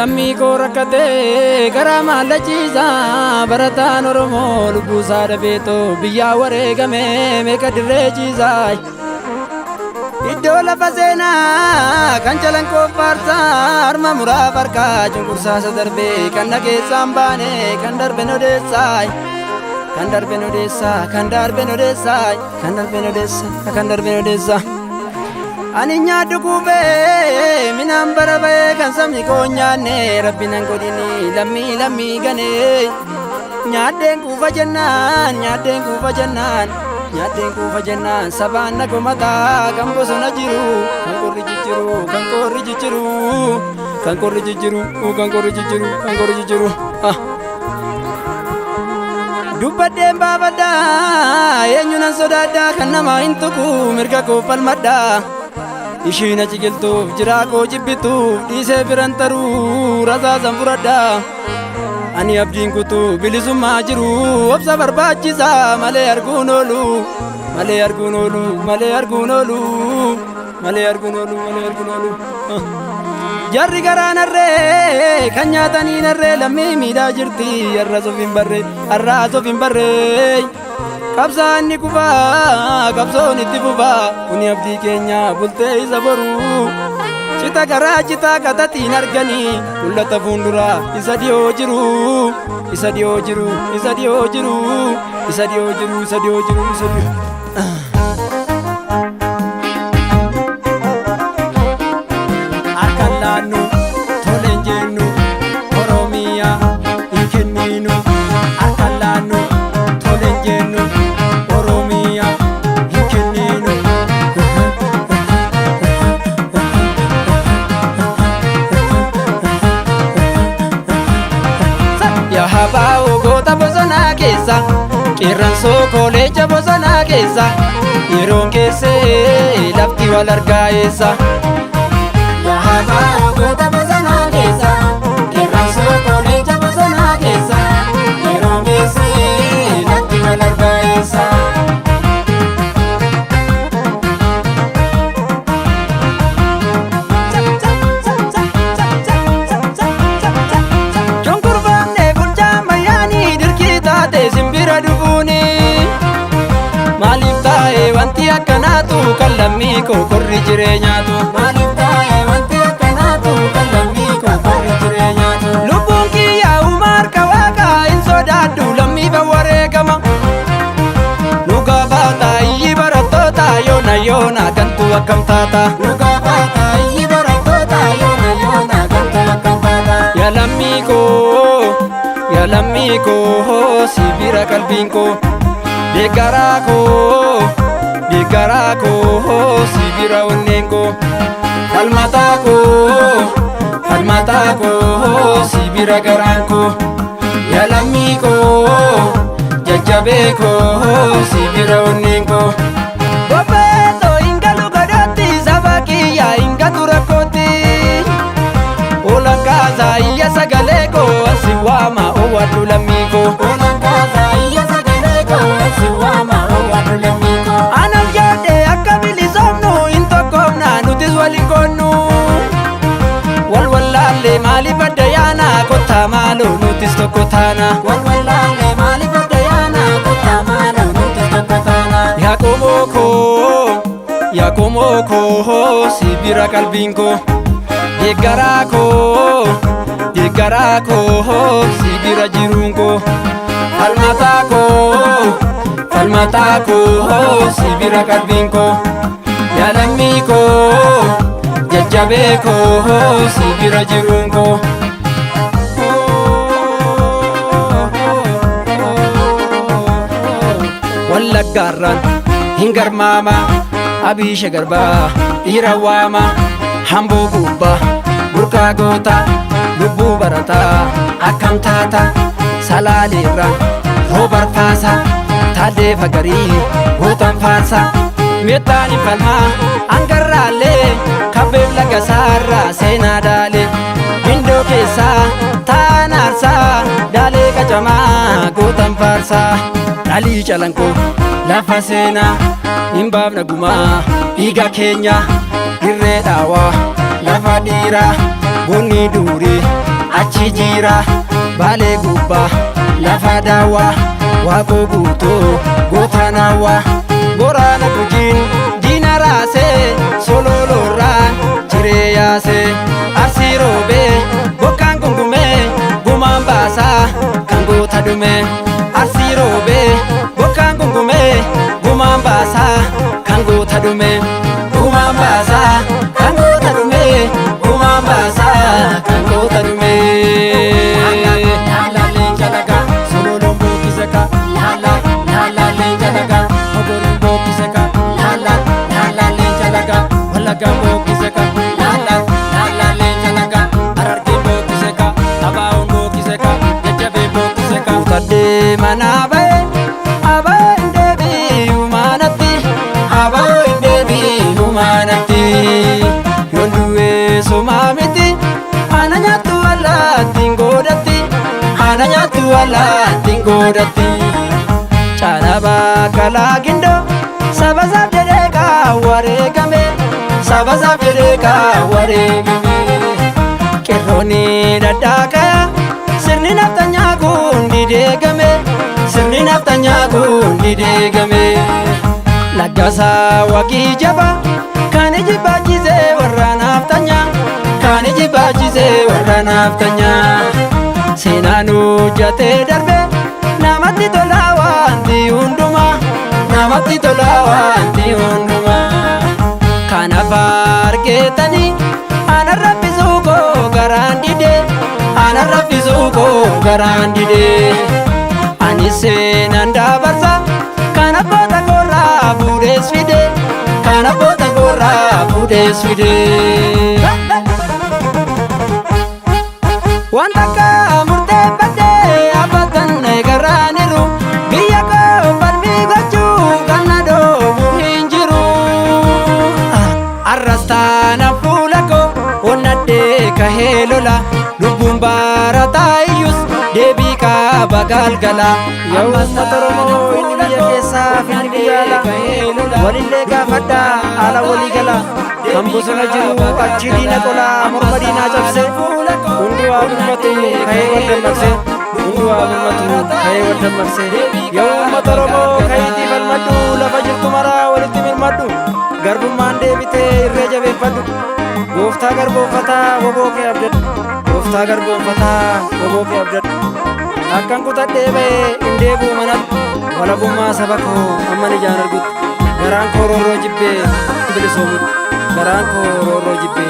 Lammii koo rakkatee garaa maallachiisa, barataan Oromoo lubbuusaa dhabeetoo biyyaa wareegame meeqa dirree ciisaa. Iddoo lafa seenaa kan calanqoo faarsaa, harma muraa farkaa cunqursaasa darbee kan na keessaan baane, kan darben odeessaa, kan darben odeessaa, kan darben odeessaa, kan darben odeessaa, kan darben odeessaa. Ani nyaadhu kuufee minaan bara ba'ee, kan sabni koo nyaanne rabbi nan godhini, lammii lammii ganee. Nyaadheen kuufa jennaan, nyaadheen kuufa jennaan, nyaadheen kuufa jennaan, sabaan na komataa. Kan bosona jiru, kan qorri jijjiru, kan qorri jijjiru, kan qorri jijjiru, kan qorri jijjiru, kan qorri jijjiru. Ah. Dubbadheen baafadhaa, eenyu nan sodaadhaa? Kan namaa hin tuqu, mirga koo falmadhaa. Ishiin achi giltuuf jiraa koo jibbituuf, dhiisee biran taruu rasaasan fudhadhaa. Ani abdiin kutuu bilisummaa jiru, obsa barbaachisaa malee arguun oolu, malee arguun oolu, malee arguun oolu, malee arguun oolu, malee arguun oolu. Jarri garaa narree kan nyaatanii narree, lammii miidhaa jirti, har'as of hin barre, har'as of hin barre. Qabsaan ni kufaa, qabsoon itti fufaa, kuni abdii keenya bultee isa boruu. Cita garaa citaa qatatiin arganii, mul'ata fuulduraa isa dhiyoo jiru, isa dhiyoo jiru, isa dhiyoo jiru, isa dhiyoo jiru, isa dhiyoo jiru, isa dhiyoo. Harkaan laannu toleen jennu, Oromiyaa hin kenninu. Harkaan laannu toleen jennu, Oromiyaa hin kenninu. Yaa habaa'oo goota bosonaa keessa, qeerransoo kooleeja bosonaa keessa, yeroon keessee lafti wal argaa eessa. Yaa habaa'oo goota bosonaa keessa, qeerransoo kooleeja bosonaa keessa, yeroon keessee lafti wal argaa eessa. Cunqurfaamne bulchaa ammayyaanii, dirqii taate simbira dhufuuni. Maaliif taa'e wanti akkanaatu, kan lammii koo qorri jireenyaatu? Maaliif taa'e wanti akkanaatu, kan lammii koo qorri jireenyaatu? Lubbuun kiyyaa uumaa harka waaqaa, hin sodaadhu, lammiif wareegama. Nu gaafata iyyi barattoota, yoona yoona gantu akkam taata? Nu gaafata iyyi barattoota, yoona yoona gantu akkam taata? Yaa lammii koo, yaa lammii koo, si bira qalbiin koo. Deeggaraa koo, deeggaraa koo, si bira onneen koo. Falmataa koo, falmataa koo, si bira garaan koo. Yaa lammii koo, jajjabee koo, si bira onneen koo. Bobbeetoo hin galu godhatti, saba kiyyaa hin gatu rakkootti. Olan kaasaa iyya sagalee koo, asi waama owwadhu lammii koo. Olan kaasaa iyya sagalee koo, si waama owwadhu lammii koo. Anaf yaadde akka bilisoomnu, hin tokkoomna nutis waliin koonnu. Wal wallaallee maaliif adda yaana? Kottaa maaloo nutis tokko taana. Wal wallaallee maaliif adda yaana? Kottaa maaloo nuti tokko taana. Yaa qomoo koo, yaa qomoo koo, si bira qalbiin koo. Deeggaraa koo, deeggaraa koo, si bira jiruun koo. Falmataa koo, falmataa koo, si bira qalbiin koo. Yaa lammii koo, jajjabee koo, si bira jiruun koo. Wallaggaarraan hin garmaama, abiisha garbaa dhiira waama, hamboo gubbaa burqaa goota, lubbuu barataa akkam taata? Salaaleerraan roobarfaasa, taaddee fagarii gootan faarsa, meexxaan hin falmaa hangarraallee, kabbeef lagasaarraa seenaa daalee, gindoo keessaa taan aarsaa, daalee qacamaa gootan faarsaa, dhalii calanqoo lafa seenaa, hin baafna gumaa dhiiga keenya, dirree dhaawaa lafa dhiiraa, goonni durii. Achi jira Baalee gubbaa lafa daawwaa Waaqoo guutuu goota naawwaa Boraana Gujiin diina raasee Sololoorraa jiree yaasee Arsii roobee bokkaan gungumee gumaan baasaa kan goota dhume Arsii roobee bokkaan gungumee gumaan baasaa kan goota dhume gumaan baasaa kan goota dhume gumaan baasaa kan goota dhume. Laala leenca dhagaa sololoon bookkise ka laala laala leenca dhagaa ogoriin bookkise ka laala laala leenca dhagaa wallaggaan bookkise ka laala laala leenca dhagaa harargeen bookkise ka abaa'oon bookkise ka jajjabeen bookkise ka. Kutadhee manaa ba'e aba'oo hin deebi'u manatti aba'oo hin deebi'u manatti yoon du'ee somaa miti ana nyaattu allaattiin godhatti ana nyaattu allaattiin godhatti caalabaa kalaa gindoo saba isaaf jedhee kaawwareegame saba isaaf jedhee kaawwareegame. Qeerroonni dhadhaaqaa sirni naftanyaa kun dideegame sirni naftanyaa kun dideegame. Laggasaa waqii jaba kan iji baachisee warra naftanyaa kan iji baachisee warra naftanyaa. Seenaan hojjatee darbe namatti tolaa wanti hundumaa namatti tolaa wanti hundumaa. Kanaaf argeetanii ana raffisuu koo garaan dide ana raffisuu koo garaan dide. Ani seenaan dabarsa kan abboota koorraa fuudhees fide kan abboota koorraa fuudhees fide. Wanta akka murteeffadhee abbatan garraaniru biyya koo falmii gochuu kan na dhoobu hin jiru. Arras taana fuula koo onnadhee kahee lola lubbuun barataa iyyus deebii kaaba galgala. Yaa uummata Oromoo inni biyya keessaa fi inni biyya alaa walillee gaafadhaa haala walii gala kan bosona jiru achi diina qolaa morma diinaa cabse hunduu haa birmatu ka'ee wal dammaqse hunduu haa birmatu ka'ee wal dammaqse. Yaa uummata Oromoo ka'iitii falmadhu lafa jirtu maraa walitti mirmadhu garbummaan deebitee irree jabeeffadhu gooftaa garboonfataa woboo kee abdadhu gooftaa garboonfataa woboo kee abdadhu. Akkan kutadhee ba'ee hin deebi'u manatti walabummaa saba koo amman ijaan argutti garaan koo roorroo jibbee bilisoomutti garaan koo roorroo jibbee